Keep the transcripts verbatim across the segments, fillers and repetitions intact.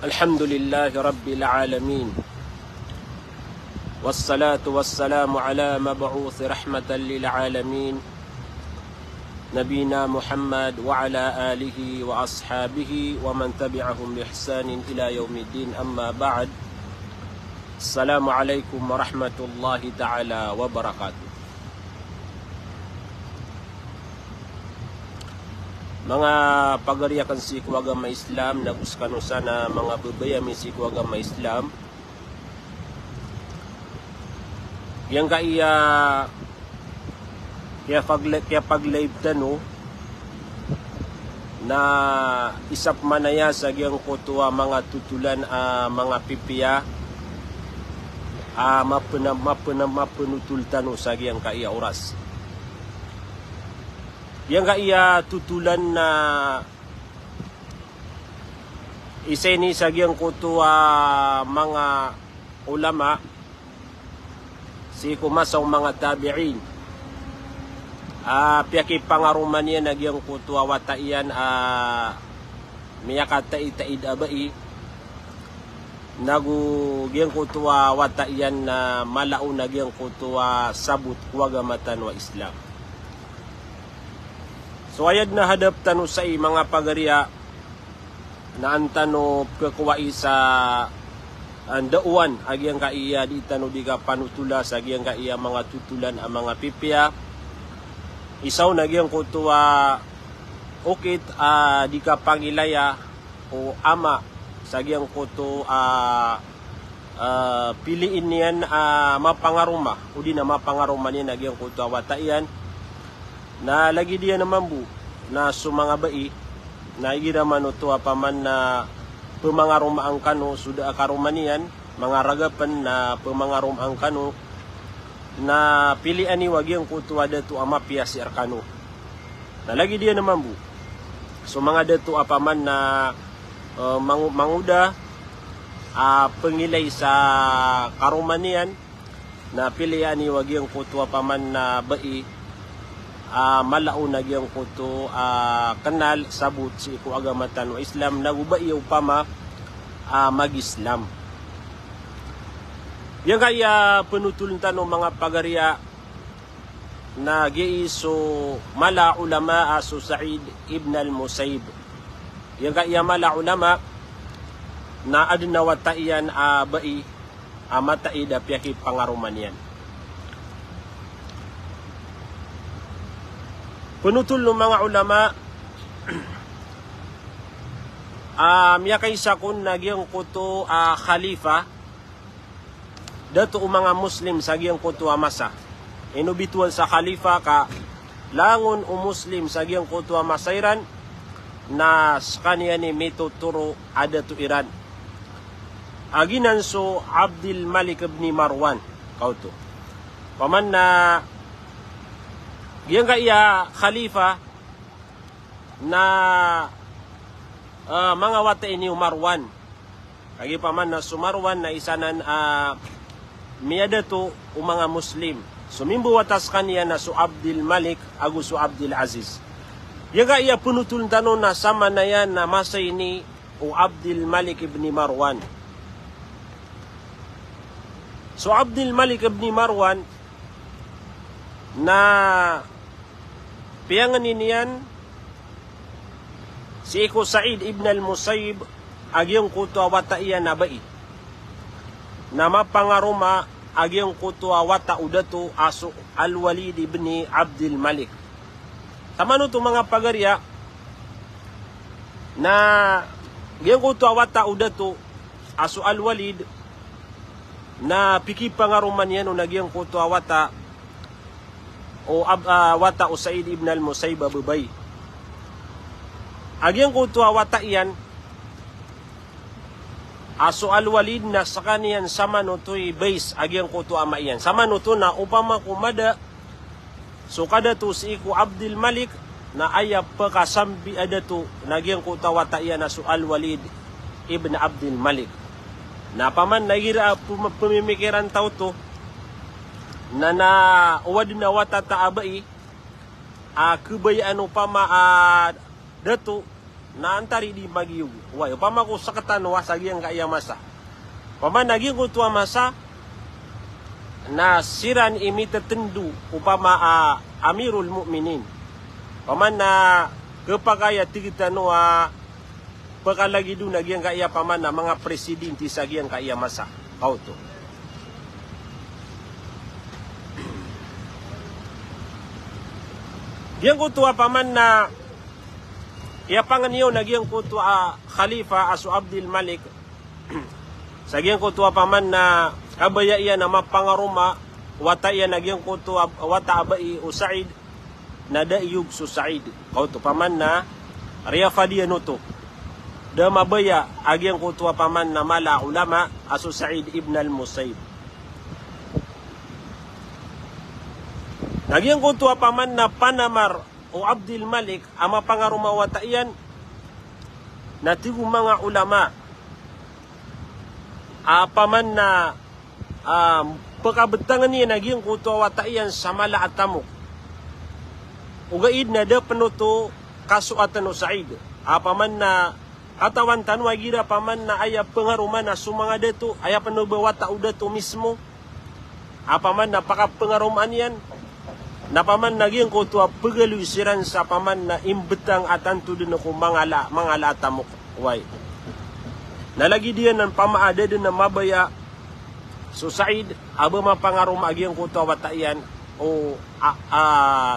الحمد لله رب العالمين. والصلاة والسلام على مبعوث رحمة للعالمين. نبينا محمد وعلى آله وأصحابه ومن تبعهم بإحسان إلى يوم الدين. أما بعد. السلام عليكم ورحمة الله تعالى وبركاته. Manga pagari akn sii ko agama Islam, nago skano san a manga babay ami sii ko agama Islam. Giyangkaya, kiyapag-, kiyapag-live tano na isa pman aya sa giyangkoto a manga totolan a manga pipiya a mapena-, mapena-, mapenotol tano sa giyangkaya oras. Giyangkaya totolan na isa ini sa giyangkoto a manga ulama sii ko masa o manga tabi'in a piyakipangaroma niyan a giyangkoto a wata iyan a miyakataitaid a bai, nago giyangkoto a wata iyan na mala on a giyangkoto a sabot ko agama tano a Islam. So aya dn a hadap tano sai, manga pagari, na an tano pkhakowai sa, ah, ndaowan a giyangkaya dii tano dii kapanotola sa giyangkaya manga totolan a manga pipiya. Isa on a giyangkoto a okit a dii kapangilaya o ama sa giyangkoto a, ah, piliin iyan a mapangaroma, odi na mapangaroma niyan a giyangkoto a wata iyan. Na lagid iyan mambo na so manga bai na igira man oto a paman na pemangaromaan kano so da a karoma niyan, manga raga pn na pemangaromaan kano, na pilian iyo a giyangkoto a dato a mapiya sii rkano. Na lagid iyan mambo so manga dato a paman na, eh, mango-, mangoda a pengilay sa karoma niyan, na pilian iyo a giyangkoto a paman na bai a mala on a giyangkoto a kenal, sabot sii ko agama tano a Islam, nago bai opama a mag-Islam. Giyangkaya penotoln tano, manga pagari, na giyai so mala a ulama a so Sa'id ibn al-Musayyib. Giyangkaya mala a ulama na adn a wata iyan a bai a mataid a piyakipangaroma niyan. Penotoln o manga ulama a miyakaisa kon a giyangkoto a khalifa, dato o manga Muslim sa giyangkoto a masa. Ino bitowan sa khalifa ka langon o Muslim sa giyangkoto a masa iran na skaniyan i mitotoro a dato iran a giyanan so Abdul Malik ibn Marwan, ka oto. Paman na giyangkaya khalifa na, eh, manga wata ini o Marwan. Kagiya paman na so Marwan na isa nan a miyadato o manga Muslim. So mimbawata skaniyan na so Abdul Malik ago so Abdul Aziz. Giyangkaya penotoln tano na samanaya na masa ini o Abdul Malik ibn Marwan. So Abdul Malik ibn Marwan na piyangnin iyan sii ko Sa'id ibn al-Musayyib a giyangkoto a wata iyan a bai na mapangaroma a giyangkoto a wata o dato a so Al-Walid ibn Abdul Malik. Samanoto, manga pagari, na giyangkoto a wata o dato a so Al-Walid na pikipangaroma niyan on a giyangkoto a wata o ab-, ah, wata o Sa'id ibn al-Musayyib a babay. A giyangkoto a wata iyan a so Al-Walid na skaniyan samanoto i bais a giyangkoto a ama iyan. Samanoto na opama ko mada so kadato sii ko Abdul Malik na aya pkasambi a dato na giyangkoto a wata iyan a so Al-Walid ibn Abdul Malik. Na paman na igira a pem-, pemimikiran ta oto na, na o adn a wata ta a bai a khabayaan opama a dato na antaa i di magiyog. Oway, opama ko sktano a sa giyangkaya masa. Opama na giyangkoto a masa na siran i mitetendo, opama a Amirul Mu'minin. Opama na kepakay a tig tano a pekalagido na giyangkaya opama na manga presidente sa giyangkaya masa. Kaoto. Giyangkoto a opama na aya pangniyo na giyangkoto a khalifa a so Abdul Malik. Sa giyangkoto a opama na kabaya iyan a mapangaroma wata iyan a giyangkoto a wata a bai o Said, na da iyog so Said. Kaoto opama na riyafad iyan oto. Da mabaya a giyangkoto a opama na mala a ulama a so Said ibn al-Musayyib. Na giyangkoto a opama na panamar o Abdul Malik a mapangaroma wata iyan, na tig o manga ulama a opama na, ah, pekabetangan iyan a giyangkoto a wata iyan sa mala a tamok. Ogaid na da pen oto kasoatan o Said. A opama na katawan tano a igira opama na aya pengaroma na so manga dato, aya pen o ba wata o dato mismo a opama na pakapengaromaan iyan, na opama na giyangkoto a pegaloy siran sa opama na imbetang a tanto den ko mangala, mangala a tamok. Oway. Na lagid iyan na opama a da den a mabaya so Said a ba mapangaroma a giyangkoto a wata iyan, o, a, a,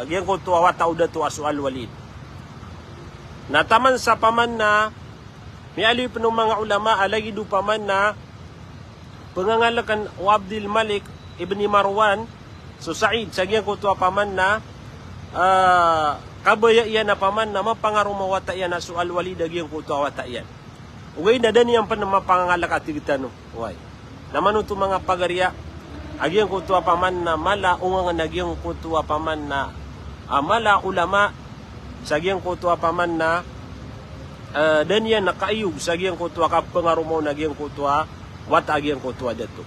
giyangkoto a wata o dato a so Al-Walid. Na taman sa opama na miyaaloy pen o manga ulama a lagid o opama na pengangaleken o Abdul Malik ibn Marwan so Said sa giyangkoto a opama na, ah, kabaya iyan a opama na mapangaroma wata iyan a so Al-Walid a giyangkoto a wata iyan. Ogaid na da niyan pen mapangangalek a tig tano. Oway. Na manoto manga pagari a giyangkoto a opama na mala o ngangen a giyangkoto a opama na, ah, mala a ulama sa giyangkoto a opama na, eh, da niyan kaiyog sa giyangkoto a kapengaroma on a giyangkoto a wata a giyangkoto a dato.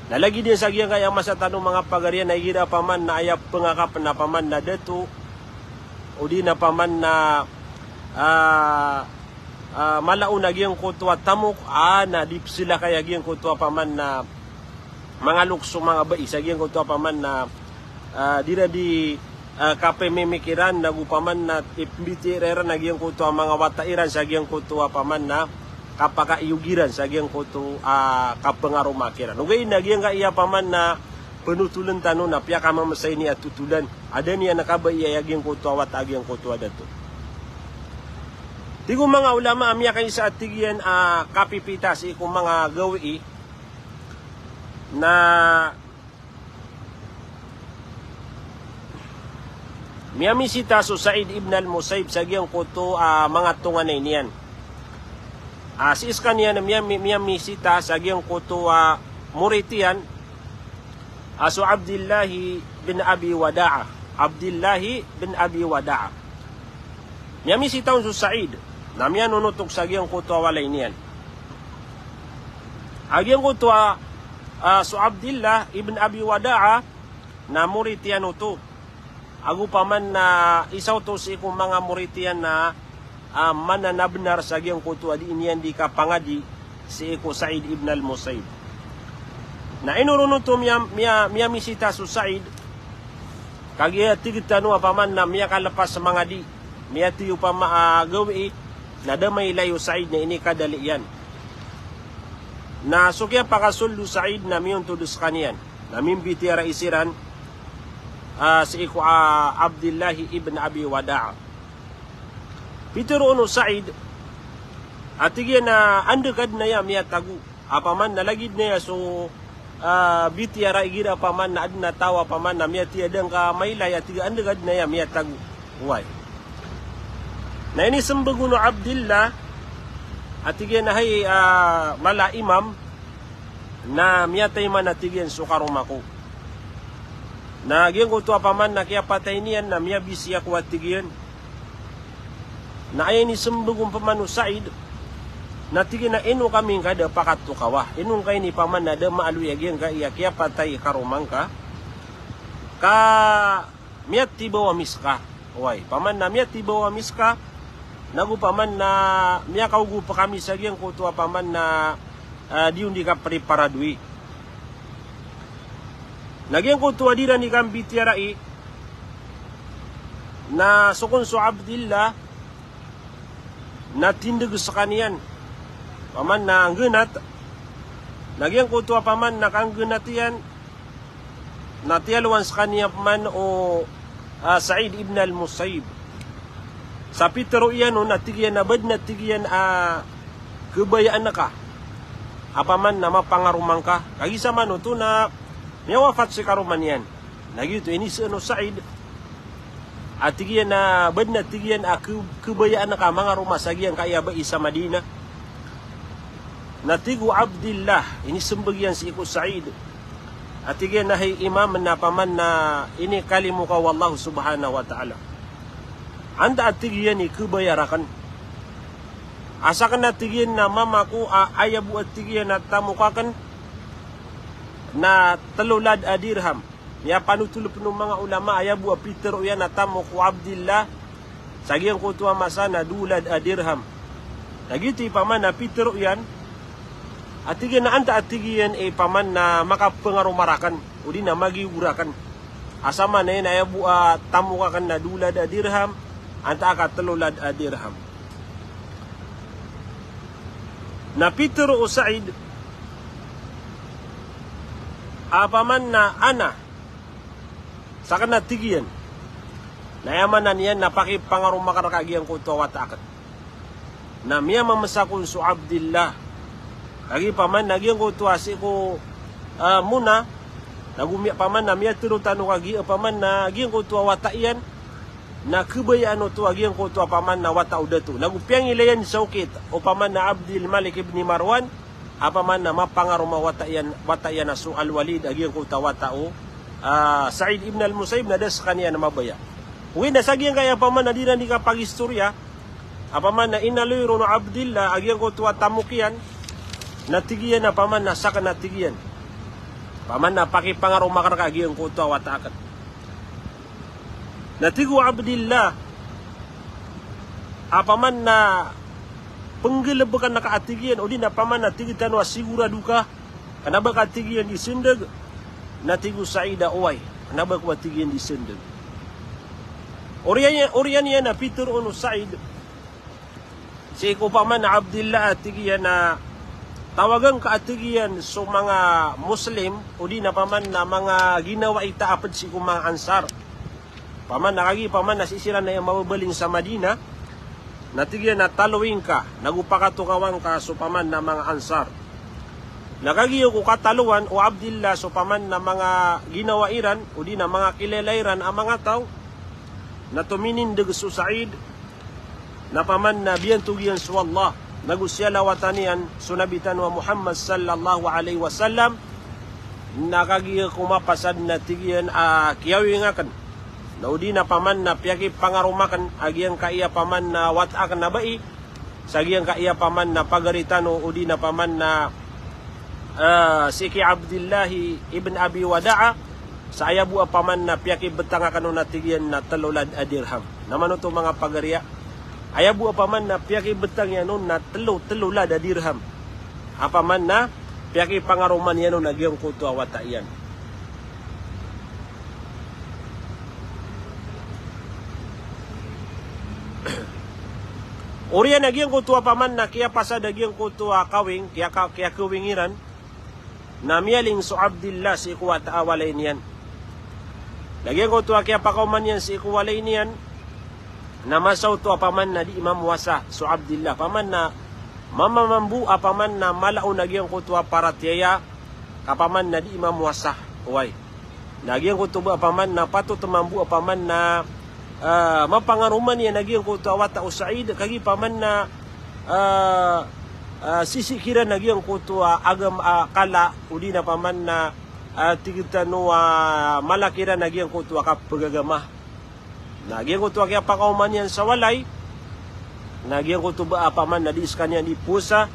Na lagid iyan sa giyangkaya masa tano manga pagari a na igira opama na aya pengakap na opama na dato, odi na opama na, ah, ah, mala on a giyangkoto a tamok, ah, na di peselakay a giyangkoto a opama na manga lokes o manga bai sa giyangkoto a opama na, ah, di iran di, ah, kapememikiran, nago opama na ipembitiyarai iran a giyangkoto a manga wata iran sa giyangkoto a opama na kapakaiyog iran sa giyangkoto a kapengaroma kiran. Ogaid na giyangkaya opama na penotolen tano na piyakamamesa ini a totolan a da niyan kabaya a giyangkoto a wata a giyangkoto a dato. Tig o manga ulama a miyakaisa a tig iyan a kapipita sii ko manga gawii na miyamisita so Said ibn al-Musayyib sa giyangkoto a manga tonganay niyan. Ah, sii sekaniyan miyami-, miyamisita sa giyangkoto a murid iyan a so Abdillahi bin Abi Wada'a. Abdillahi bin Abi Wada'a. Miyamisita on so Said, na miyanonotok sa giyangkoto a walay niyan. A giyangkoto a, ah, so Abdillah ibn Abi Wada'a, na murid iyan oto. Ago opama na isa oto sii ko manga murid iyan na, ah, mananabenar sa giyangkoto a dii niyan di kapangadi sii ko Said ibn al-Musayyib. Na ino ron oto miya-, miya-, miyamisita so Said, kagiya tig tano a opama na miyakalepas mangadi, miyathay opama a gawii, na da mailay o Said na inikadali iyan. Na so kiyapakasold o Said na miyontod sekaniyan, na mimbitiyarai siran, ah, sii ko, ah, Abdillahi ibn Abi Wada'a. Pitharo on o Said a tig iyan a anda ka den aya miyatago. A opama na lagid na aya so, ah, bitiyara igira opama na aden a taw a opama na miyathay a da ngka mailay a tig a anda ka den aya miyatago. Oway. Na inisembag on o Abdillah a tig iyan a hay, ah, mala a imam, na miyatay man a tig iyan so karoma ko. Na giyangkoto a opama na kiyapatay niyan na miyabisi ako a tig iyan. Na aya inisembag on pman o Said, na tig iyan a ino kami ngka da pakatokawa. Ino ngka ini opama na da maaloy a giyangkaya kiyapatay i karoma ngka. Ka miyatibaw ami seka. Oway, opama na miyatibaw ami seka, Nago paman na miyakaogop kami sa giyangkoto a paman na, ah, di on di kapriparadowi. Na giyangkoto a di iran di kambitiyarai na so kon so Abdillah na tindeg sekaniyan paman na nggenat. Na giyangkoto a paman na kanggenat iyan na tiyalowan sekaniyan paman o, ah, Sa'id ibn al-Musayyib. Sa pitero iyan on na tig iyan a badn a tig iyan a kebayaan ka a paman na mapangaroma ngka. Kagiya samanoto na miyawafat si karoma niyan. Na giyoto iniseen o Sa'id a tig iyan a badn a tig iyan a ke-, kebayaan ka mangaroma sa giyangkaya bai sa Madinah. Na tig o Abdillah, inisembag iyan sii ko Sa'id a tig iyan a hay Imam, na paman na inikalimo ka o Allah subhanahu wa ta'ala. Antaa a tig iyan i kebaya raken a saken a tig iyan na mama ko a aya bo a tig iyan a tamok aken na telo lad a dirham. Miyapanotol pen o manga ulama, aya bo a pitero iyan a tamok o Abdillah sa giyangkoto a masa na dowa lad a dirham. Na giyoto i paman a pitero iyan a tig iyan a antaa a tig iyan i paman na makapangaroma raken odi na magiyogo raken a samanaya na aya bo a tamok aken na dowa lad a dirham, antaa ka telo lad a dirham. Na pitero o Sa'id a paman na ana, saken a tig iyan, na aya maana niyan na pakipangaroma aken reka giyangkoto a wata aken. Na miyamamesa kon so Abdillah. Kagiya paman na giyangkoto a sii ko, ah, mona, nago miya paman na miyatero tano kagiya paman na giyangkoto a wata iyan na kebayaan oto a giyangkoto a paman na wata o dato. Nago piyangilayan sa okit o paman na Abdil Malik ibn Marwan a paman na mapangaroma wata iyan, wata iyan a so Al-Walid a giyangkoto a wata o, ah, Sa'id ibn al-Musayyib na da sekaniyan a mabaya. Ogaid na sa giyangkaya paman na di iran di kapagistoriya a paman na inaloy ron o Abdillah a giyangkoto a tamok iyan, na tig iyan a paman na saken a tig iyan, paman na pakipangaroma aken reka giyangkoto a wata aken. Na tig o Abdillah a paman na penggelebeken ka a tig iyan, odi na paman na tig tano a sigurado ka, kena ba ka tig iyan di sendeg. Na tig o Sa'id a oway, kena ba ko a tig iyan di sendeg. Oriyan iyan, oriyan iyan a pitero on o Sa'id sii ko paman a Abdillah a tig iyan a tawagen ka a tig iyan so manga Muslim, odi na paman na manga ginawai ta a ped sii ko manga Ansar. Paman na kagiya paman na sii siran na aya mababaling sa Madinah, na tig iyan a talowi ngka, nago pakatokawa ngka so paman na manga Ansar. Na kagiya ko katalowan o Abdillah so paman na manga ginawai ran, odi na manga kilaylay ran a manga taw, na tominindeg so Sa'id, na paman na biyantog iyan so Allah, nago siyalawatan iyan so Nabi tano a Muhammad sallallahu alaihi wasallam, na kagiya ko mapasad na tig iyan a kiyawing aken, na odi na paman na piyakipangaroma aken a giyangkaya paman na wata aken a bai, sa giyangkaya paman na pagari tano, odi na paman na, ah, sii ki Abdillah ibn Abi Wada'a, sa aya bo a paman na piyakibetang aken on a tig iyan na telo lad a dirham. Na manoto manga pagariya, aya bo a paman na piyakibetang iyan on na telo, telo lad a dirham a paman na piyakipangaroma niyan on a giyangkoto a wata iyan. Oriyan a giyangkoto a paman na kiyapasad a giyangkoto a kawing, kiyaka-, kiyakawing iran, na miyaling so Abdillah sii ko wata a walay niyan. Na giyangkoto a kiyapakaoma niyan sii ko walay niyan, na masa oto a paman na di mamowasa so Abdillah. Paman na mamamambo a paman na mala on a giyangkoto a paratiyaya ka paman na di mamowasa. Oway. Na giyangkoto ba a paman na patot mambo a paman na, ah, mapangaroma niyan a giyangkoto a wata o Sa'id, kagiya paman na, ah, ah, sisii kiran a giyangkoto a agama a kala, odi na paman na, ah, tig tano a mala kiran a giyangkoto a kapagagama. Na giyangkoto a kiyapakaoma niyan sa walay, na giyangkoto ba a paman na di sekaniyan di powasa,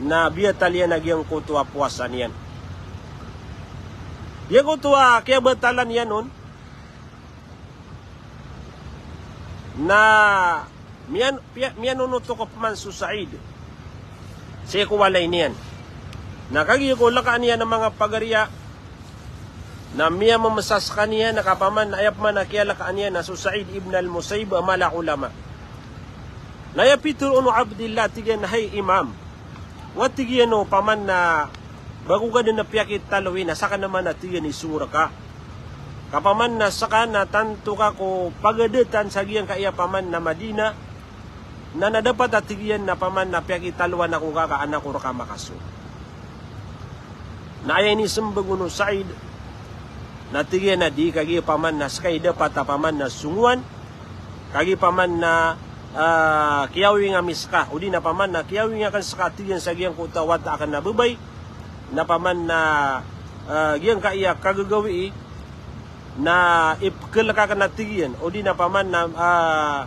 na biyatal iyan a giyangkoto a powasa niyan. Giyangkoto a kiyabatalan iyan on, na Miyan, piya, miyanonot o kopiya man so Sa'id sii ko walay niyan. Na kagiya ko lkaan iyan a manga pagariya, na miyamemesa sekaniyan, na kapaman na aya peman a kiyalakaan iyan na so Sa'id ibn al-Musayyib a mala a ulama. Na aya pitero o Abdillah, tig iyan a, "Hay Imam, wa tig iyan o paman na bago ka den a piyakitalowi na seka naman a tig iyan isong reka. Kapaman na seka na tanto ka ko pagadatan sa giyangkaya paman na Madina, na na dapat a tig iyan na paman na piyakitalowan ako ka ka an ako reka makaso." Na aya inisembag o Sa'id, na tig iyan a di, kagiya paman na seka i dapat a paman na songowan, kagiya paman na, ah, kiyawinga mi seka, odi na paman na kiyawinga aken seka, tig iyan, sa giyangkoto a wata aken a babay, na paman na, ah, giyangkaya kagagawii, na ipekelek aken a tig iyan, odi na paman na, ah,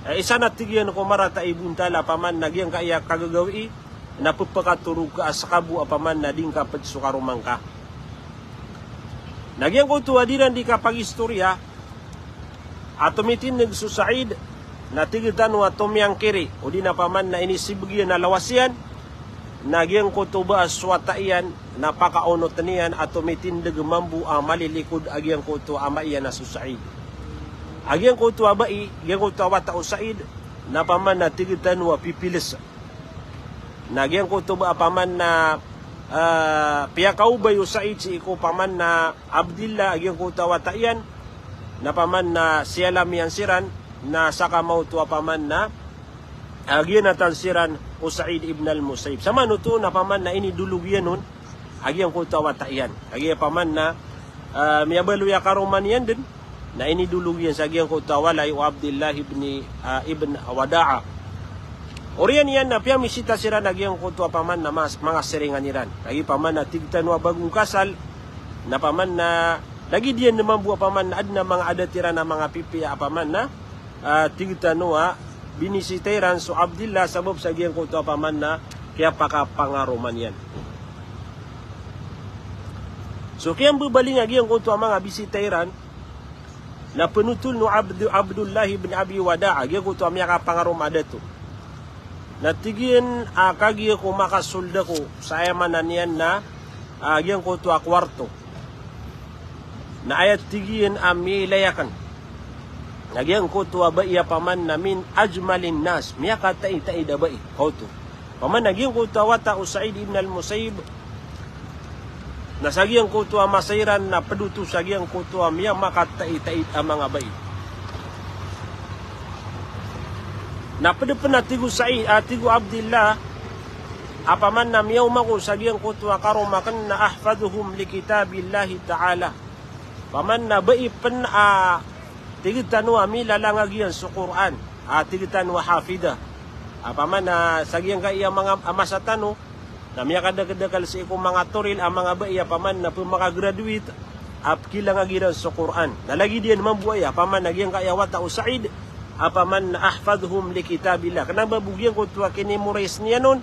eh, isa na tig iyan ko marata i bontal a paman na giyangkaya kagagawii, na pepakatorog ka a seka bo a paman na di ngka ped so karoma ngka. Na giyangkoto a di ran di kapagistoriya, a tomitindeg so Sa'id, na tig tano a tomiyangkiri, odi na paman na inisibeg iyan a lawas iyan, na giyangkoto ba a so wata iyan, na pakaonoten iyan a tomitindeg mambo a malilikod a giyangkoto a ama iyan a so Sa'id. A giyangkoto a bai, giyangkoto a wata o Sa'id, na paman na tig tano a pipiles. Na giyangkoto ba a paman na, ah, piyakaobay o Sa'id sii ko paman na Abdillah, a giyangkoto a wata iyan, na paman na siyalamiyan siran, na seka maoto a paman na, ah, giyanatan siran o Sa'id ibn al-Musayyib. Samanoto na paman na inidolog iyan on a giyangkoto a wata iyan. Kagiya paman na, ah, miyabaloy a karoma niyan den, na inidolog iyan sa giyangkoto a walay o Abdillah ibn, ah, ibn Wada'a. Oriyan iyan na piyamisita siran a giyangkoto a paman na mas-, manga siringan iran. Kagiya paman na tig tano a bago ngkasal, na paman na lagid iyan mambo a paman na aden a manga adat iran a manga pipiya a paman na, ah, tig tano a binisita iran so Abdillah sabap sa giyangkoto a paman na kiyapakapangaroma niyan. So kiyambebaling a giyangkoto a manga bisita iran, na penotol o Abdu-, Abdullah ibn Abi Wada'a, giyangkoto a miyakapangaroma a dato. Na tig iyan a kagiya ko makasold ako sa aya maana niyan na, ah, giyangkoto a kuwarto. Na aya tig iyan a miyailay aken na giyangkoto a bai a paman na min ajmalin nas, miyakataitaid a bai. Kaoto. Paman na giyangkoto a wata o Sa'id ibn al-Musayyib, na sa giyangkoto a masa iran na ped oto sa giyangkoto a miyamakataitaid a manga bai. Na ped pen a tig o Sa'id, ah, tig o Abdillah, a paman na miyaoma ako sa giyangkoto a karoma aken na ahfazuhum li kitabillahi ta'ala. Paman na bai pen a tig tano a milalangag iyan so Qur'an, a tig tano a hafida. A paman na sa giyangkaya manga a masa tano, na miyakadakeldakel sii ko manga toril a manga bai a paman na pemakagraduate a pekilangag iran so Qur'an. Na lagid iyan mambo aya, a paman na giyangkaya wata o Sa'id, a paman na ahfazuhum li kitabillah. Kena ba bo giyangkoto a kinimemorize niyan on,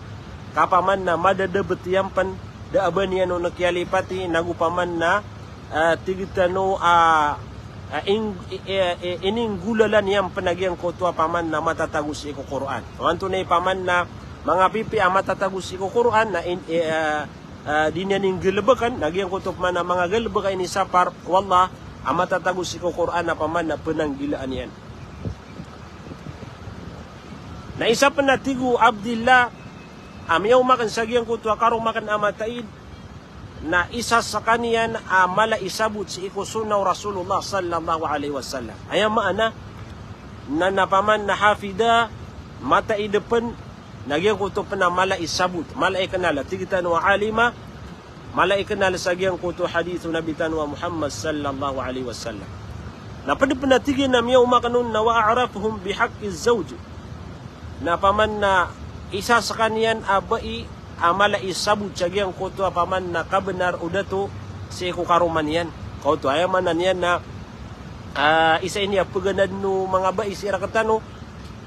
ka paman na madadabt iyan pen, da a ba niyan on kiyalipati, nago paman na, ah, tig tano, ah, ah, ing-, i-, i-, i-, ininggolalan iyan pen a giyangkoto a paman na matatago sii ko Qur'an. O antonaa i paman na manga pipiya a matatago sii ko Qur'an na in-, i-, ah, ah, di niyan inggalebeken, na giyangkoto paman na manga galebek a inisapar o Allah a matatago sii ko Qur'an a paman na penanggilaan iyan. Na isa pen a tig o Abdillah, a miyaoma aken sa giyangkoto a karoma aken a mataid, na isa sekaniyan a mala i sabot sii ko sunnah o Rasulullah sallallahu alaihi wasallam. Aya maana na, na paman na hafida, mataid pen, na giyangkoto pen a mala i sabot, mala i kenal, a tig tano a alima, mala i kenal sa giyangkoto a hadith o Nabi tano a Muhammad sallallahu alaihi wasallam. Na ped pen a tig iyan a miyaoma aken on na wa a'rafuhum bi haqqi zawj. Na paman na isa sekaniyan a bai a mala i sabot sa giyangkoto a paman na kabenar o dato sii ko karoma niyan. Kaoto, aya maana niyan na, ah, isa ini a peganaden o manga bai sii rektano,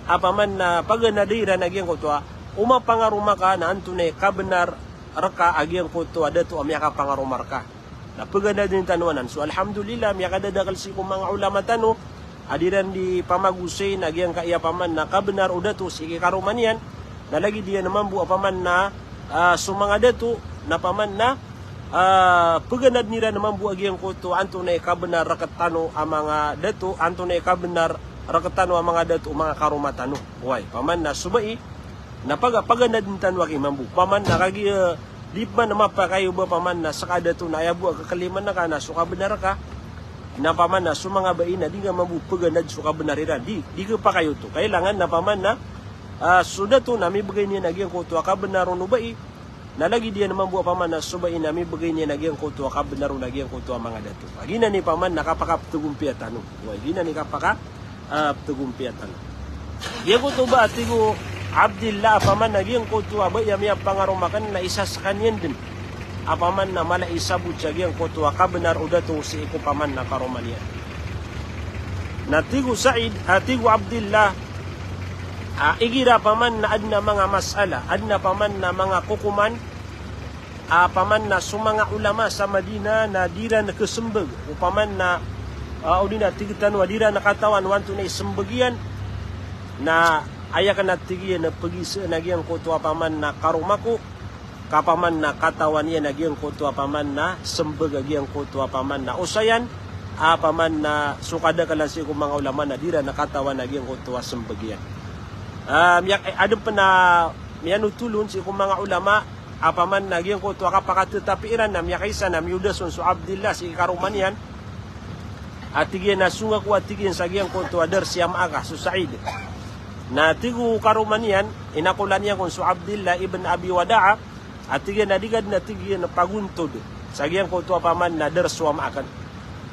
a paman na paganadi iran a giyangkoto a, o mapangaroma ka na antonaa i kabenar reka a giyangkoto a dato a miyakapangaroma reka. Na peganaden tano anan. So alhamdulillah, miyakadadakel sii ko manga ulama tano a di ran di pamagosay na giyangkaya paman na kabenar o dato sii ki karoma niyan, na lagid iyan mambo a paman na, ah, so manga dato na paman na, ah, peganadn iran mambo a giyangkoto antonaa i kabenar rektano a manga dato, antonaa i kabenar rektano a manga dato o manga karoma tano. Oway, paman na so bai na paga-, paganadn tano aki mambo. Paman na kagiya, eh, di pman mapakay o ba paman na seka a dato na aya bo a kekeliman ka na so kabenar ka. Na paman na so manga bai na di nga mambo peganad so kabenar iran. Di, di kepakay oto. Kailangan na paman na, ah, so dato na mibegay niyan a giyangkoto a kabenar o bai. Na lagid iyan mambo a paman na so bai na mibegay niyan a giyangkoto a kabenar o na giyangkoto a manga dato. Giyanan i paman na kapakaptegompiya tano. Oway, giyanan i kapaka, ah, ptegompiya tano. Giyangkoto ba a tig o Abdillah a paman na giyangkoto a bai a miyapangaroma aken na isa sekaniyan den a paman na mala i sabot sa giyangkoto a kabenar o dato sii ko paman na karoma niyan. Na tig o Said, ah, tig o Abdillah, ah, igira paman na aden a manga masala, aden a paman na manga kokoman, a paman na so manga olama sa Madina na di ran kesembeg, o paman na, ah, odi na tig tano a di ran katawan o antonaa i sembeg iyan, na aya ken a tig iyan a pegisaan a giyangkoto a paman na karoma ko, ka paman na katawan iyan a giyangkoto a paman na sembeg a giyangkoto a paman na osayan, a paman na so kadaklan sii ko manga olama na di ran katawan a giyangkoto a sembeg iyan. Ah, miyak-, eh, aden pen a miyanotol on sii ko manga olama, a paman na giyangkoto a kapakatetapi iran na miyakaisa na miyoda son so Abdillah sii karoma niyan. A tig iyan a song ako a tig iyan sa giyangkoto a dar si ama aka, so Said. Na tig o karoma niyan, inakola niyan kon so Abdillah ibn Abi Wada'a, a tig iyan a di ka den a tig iyan pagontod sa giyangkoto a paman na dar so ama aken.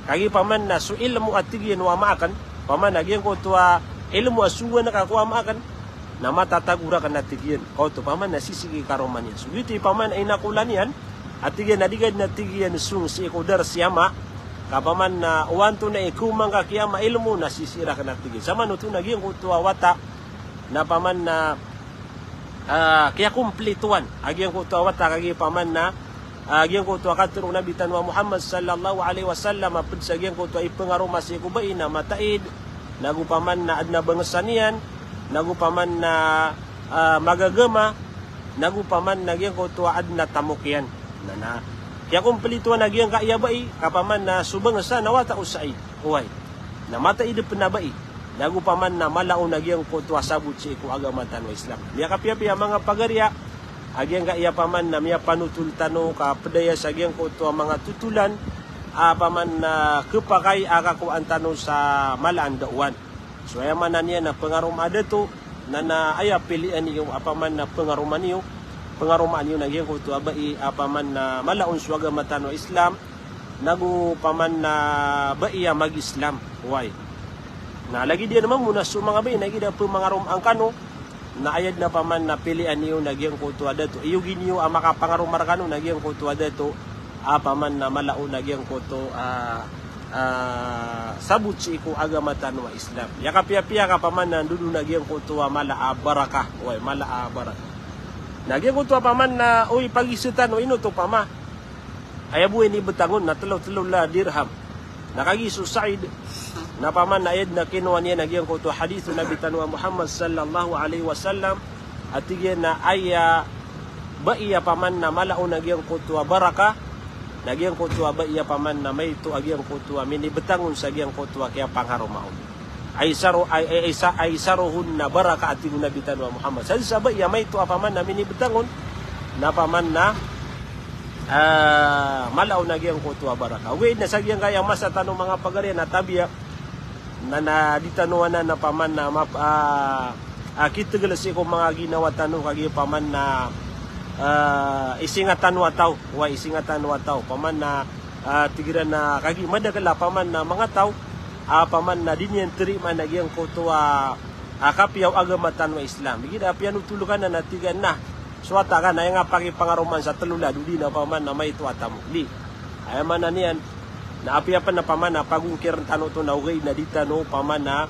Kagiya paman na so ilmo a tig iyan o ama aken, paman na giyangkoto a ilmo a songowan ka ko ama aken, na matatago raken a tig iyan. Kaoto paman na sisii ki karoma niyan. So giyoto i paman a inakola niyan, a tig iyan a di ka den a tig iyan song sii ko dar si ama, ka paman na o antonaa i kawma ngka ki ama ilmo na sisii raken a tig iyan. Samanoto na giyangkoto a wata, na paman na, ah, kiyakomplitowan a giyangkoto a wata kagiya paman na, ah, giyangkoto a katero o Nabi tano a Muhammad sallallahu alaihi wasallam a ped sa giyangkoto a ipengaroma sii ko bai na mataid, nago paman na aden a bangsa niyan, nago paman na, ah, magagama, nago paman na giyangkoto a aden a tamok iyan. Na, na kiyakomplitowan a giyangkaya bai, ka paman na so bangsa na wata o Said. Oway. Na mataid pen a bai. Nago paman na mala on a giyangkoto a sabot sii ko agama tano a Islam. Miyakapiyapiya manga pagariya, a giyangkaya paman na miyapanotol tano ka pedaya sa giyangkoto a manga totolan, a paman na kepakay a kakowaan tano sa mala a ndaowan. So aya maana niyan na pengaroma a dato, na, na aya pilian iyo a paman na pengaroma niyo, pengaromaan iyo na giyangkoto a bai a paman na mala on so agama tano a Islam, nago paman na bai a mag-Islam. Oway. Na lagid iyan mambo na so manga bai na igira pemangaromaan kano, na aya den a paman na pilian iyo na giyangkoto a dato. Iyogi niyo a makapangaroma rekano na giyangkoto a dato a paman na mala on a giyangkoto a, ah, sabot sii ko agama tano a Islam. Aya kapiyapiya ka paman na ndodon a giyangkoto a mala a barakah. Oway, mala a barakah. Na giyangkoto a paman na, oy, pagisetan o ino to pama. Aya bo inibetang on na telo, telo la dirham. Na kagiya so Said, na paman na aya den a kinowa niyan a giyangkoto a hadith o Nabi tano a Muhammad sallallahu alaihi wasallam, a tig iyan na aya bai a paman na mala on a giyangkoto a barakah, na giyangkoto a bai a paman na maito a giyangkoto a minibetang on sa giyangkoto a kiyapangaroma on. Ay saro, ay, ay, ay sa-, ay sarohon na barakah a tig o Nabi tano a Muhammad. Sa, sa bai a maito a paman na minibetang on, na paman na, ah, mala on a giyangkoto a barakah. Ogaid na sa giyangkaya masa tano manga pagariya na tabiya, na, na di tano anan a paman na map-, ah, ah, kitegel sii ko manga ginawa tano kagiya paman na, ah, isinga tano a taw, wa isinga tano a taw, paman na, ah, tig iran na kagiya madakel a paman na manga taw, ah, paman na di niyan terimaan a giyangkoto a, ah, kapiya o agama tano a Islam. Igira piyanotol ka anan na tig iyan na, so wata ka na aya nga pakipangaromaan sa telo la dodi na paman na maito a tamok. Di. Aya maana niyan, na apiya pen na paman na pagongkir tano oto na ogaid na di tano paman na,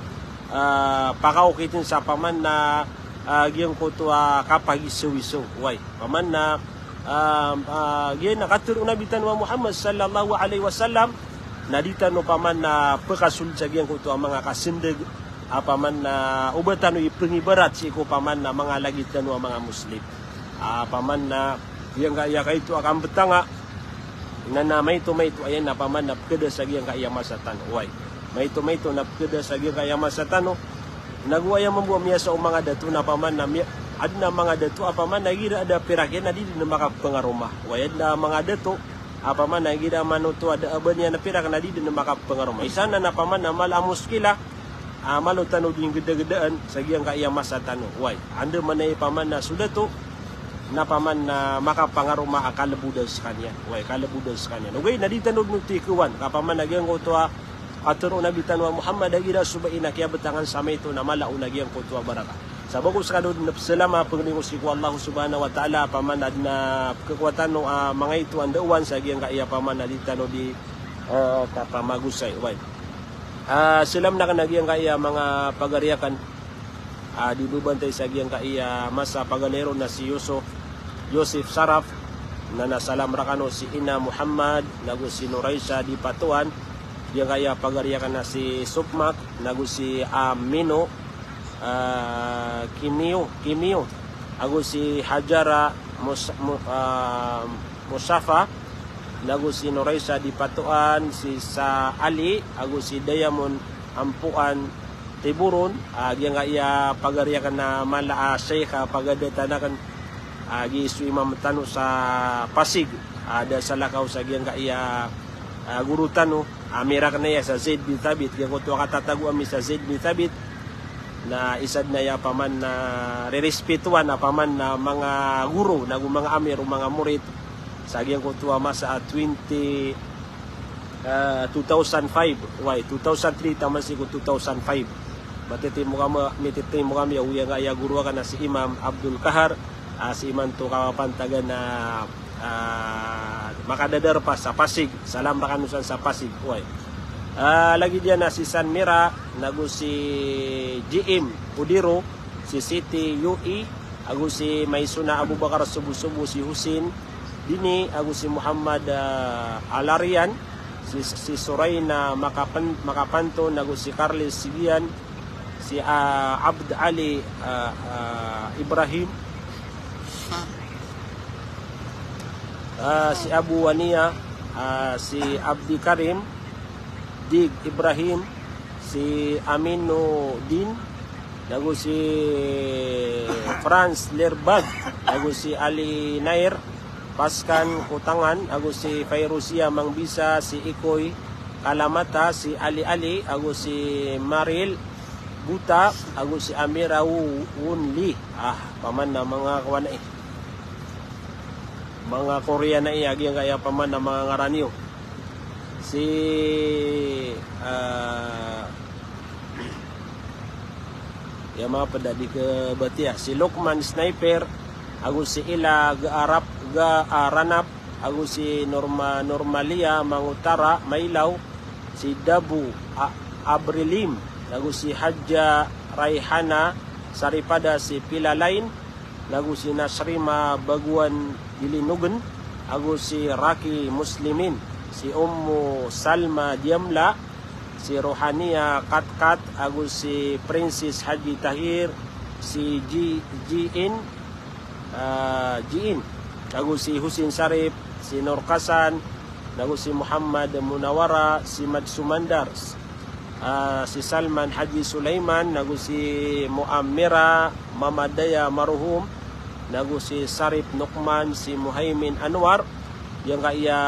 ah, pakaokiten sa paman na, ah, giyangkoto a kapagisewisew. Oway, paman na, ah, ah, giya na katero o Nabi tano a Muhammad sallallahu alaihi wasallam, Na di tano paman na pekasold sa giyangkoto a manga kasendeg a paman na oba tano ipengibarat sii ko paman na manga lagid tano a manga Muslim. A paman na giyangkaya kaito a kambetanga na, na maito-maito aya na paman na pekeda sa giyangkaya masa tano. Oway. Maito-maito na pekeda sa giyangkaya masa tano. Nago aya mambo a miyasa o manga dato na paman na miya-, aden a manga dato a paman na igira da pirak iyan na di den makapengaroma. Oway, aden a manga dato a paman na igira manoto a da a ba niyan a pirak na di den makapengaroma. Isa na na paman na mala a muskila, a malo tano den gedagedaan sa giyangkaya masa tano. Oway, anda man i paman na so dato, na paman na makapangaroma a kalebodan sekaniyan. Oway, kalebodan sekaniyan. Ogaid na di tano den oto ikewan, ka paman na giyangkoto a katero o Nabi tano a Muhammad a igira so bai na kiyabetangan sa maito na mala on a giyangkoto a baraka. Sa bago sekano den peselama, pengelingo sii ko Allah Subhanahu wa Ta'ala, paman na den a pekekowa tano a mangaito a ndaowan sa giyangkaya paman na di tano di, eh, kapamagosay. Oway. Ah, selam na kena giyangkaya manga pagari aken. Ah, di bebantay sa giyangkaya masa pagaleron na si Yusuf, Yusuf Saraf, na na salam rekano si Ina Muhammad, nago si Noraisa di Patoan, giyangkaya pagari aken na si Sukmak, nago si Amino, ah, Kimiyo, Kimiyo, ago si Hajara Mus-, Mu-, ah, Musafa, nago si Noraisa di Patoan, si Sa Ali, ago si Diamond Ampuan Tiburon, ah, giyangkaya pagari aken na mala a sheikh a pagadatan aken, ah, gi so imam tano sa Pasig, ah, da salakaw sa giyangkaya, ah, goro tano. Amir aken aya sa Zaid bin Thabit, giyangkoto a katatago ami sa Zaid bin Thabit, na isa den aya paman na ririspetuan a paman na manga goro, nago manga amir o manga morit, sa giyangkoto a masa a twenty, ah, two thousand five, oway, two thousand three taman sii ko two thousand five. Matitimo kami, mititimo kami a giyangkaya goro aken na si Imam Abdul Kahar, ah, sii manto kapapantagan a, ah, makadadarpa sa Pasig. Salam rekano san sa Pasig. Oway. Ah, lagid iyan na si San Mira, nago si G M Udiro, si Siti U E, ago si Maisuna Abubakar Subu-subu, si Husin Dini, ago si Muhammad, ah, Alarian, si, si Soraina Makapen-, Makapanto, nago si Carles Sigian, si, ah, Abd Ali, ah, ah, Ibrahim, ah, si Abu Wania, ah, si Abdi Karim, Dig Ibrahim, si Aminuddin, nago si Franz Lerbag, nago si Ali Nair, Paskan Kutangan, ago si Fairusia Mangbisa, si Ikoy Kalamata, si Ali Ali, ago si Maril Buta, ago si Amira Wu-, Wunli. Ah, paman na manga kowan ai. Manga Korean ai, a giyangkaya paman na manga ngaran iyo. Si, ah, iya maped a di kebatiya. Si Lokman Sniper, ago si Ila Gaarap, Gaaranap, ago si Norma-, Normalia Mangutara Mailaw, si Dabu A-, Abrilim, ago si Hadja Raihana Saripada, si Pilalain, nago si Nasrima Baguan Gilinogen, ago si Raki Muslimin, si Ummu Salma Diamla, si Rohania Katkat, ago si Princess Haji Tahir, si Ji-, Jiin, ah, Jiin, ago si Husin Sarip, si Norkasan, nago si Muhammad Munawara, si Mad Sumandar, ah, si Salman Haji Sulaiman, nago si Muamira Mamadaya Maruhum, nago si Sarip Nukman, si Muhaimin Anwar, giyangkaya,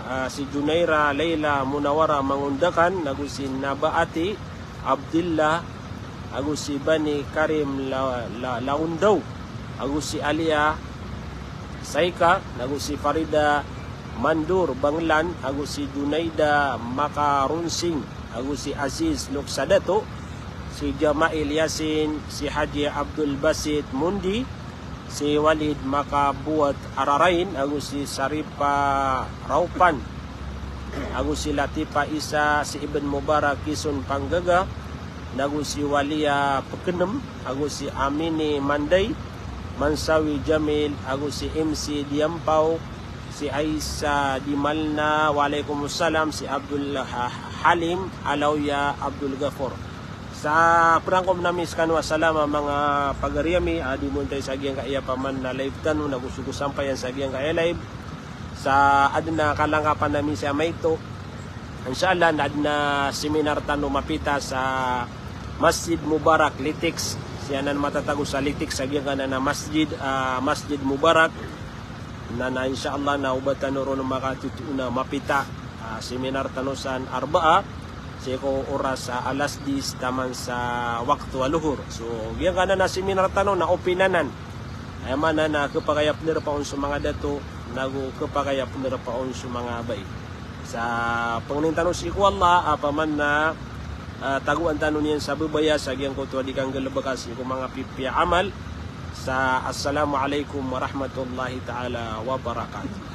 ah, si Junaira Leila Munawara Mangundakan, nago si Nabaati Abdillah, ago si Bani Karim La-, La-, Laundaw, ago si Alia Saika, nago si Farida Mandur Banglan, ago si Junaida Makaronsing, ago si Aziz Luksadato, si Jamail Yasin, si Haji Abdul Basit Mundi, si Walid Makabuat Ararain, ago si Saripa Raupan, ago si Latifa Isa, si Ibn Mubarak Kisun Panggaga, nago si Walia Pekenem, ago si Amini Manday, Mansawi Jamil, ago si M C Diampaw, Si Aisa Dimalna, wa alaikum salam, si Abdul Ha-, Halim, Alawya Abdul Gafur. Sa pd angkoto ami skano a salam a manga pagari ami a di monetized sa giyangkaya paman a live tano, nago so go sampayan sa giyangkaya live. Sa adn a kalangkapan ami sa maito. Insha Allah, na adn a seminar tano mapita sa Masjid Mubarak, Litix. Sii anan matatago sa Litix sa giyangkanan a masjid, ah, Masjid Mubarak. Na, na insha Allah na o ba tano ron makatotoo na mapita, ah, seminar tano san Arbaa, sii ko oras a alas diyes taman sa wakto a lohor. So, giyangkanan a seminar tano na open anan. Aya maana na khapakay a pndarpa on so manga dato, nago khapakay a pndarpa on so manga bai. Sa pangnin tano sii ko Allah, apiya man na, ah, tagoan tano niyan sa babaya sa giyangkoto a di kanggalbka sii ko manga pipiya a amal. Sa assalamu alaikum warahmatullahi ta'ala wabarakatuh.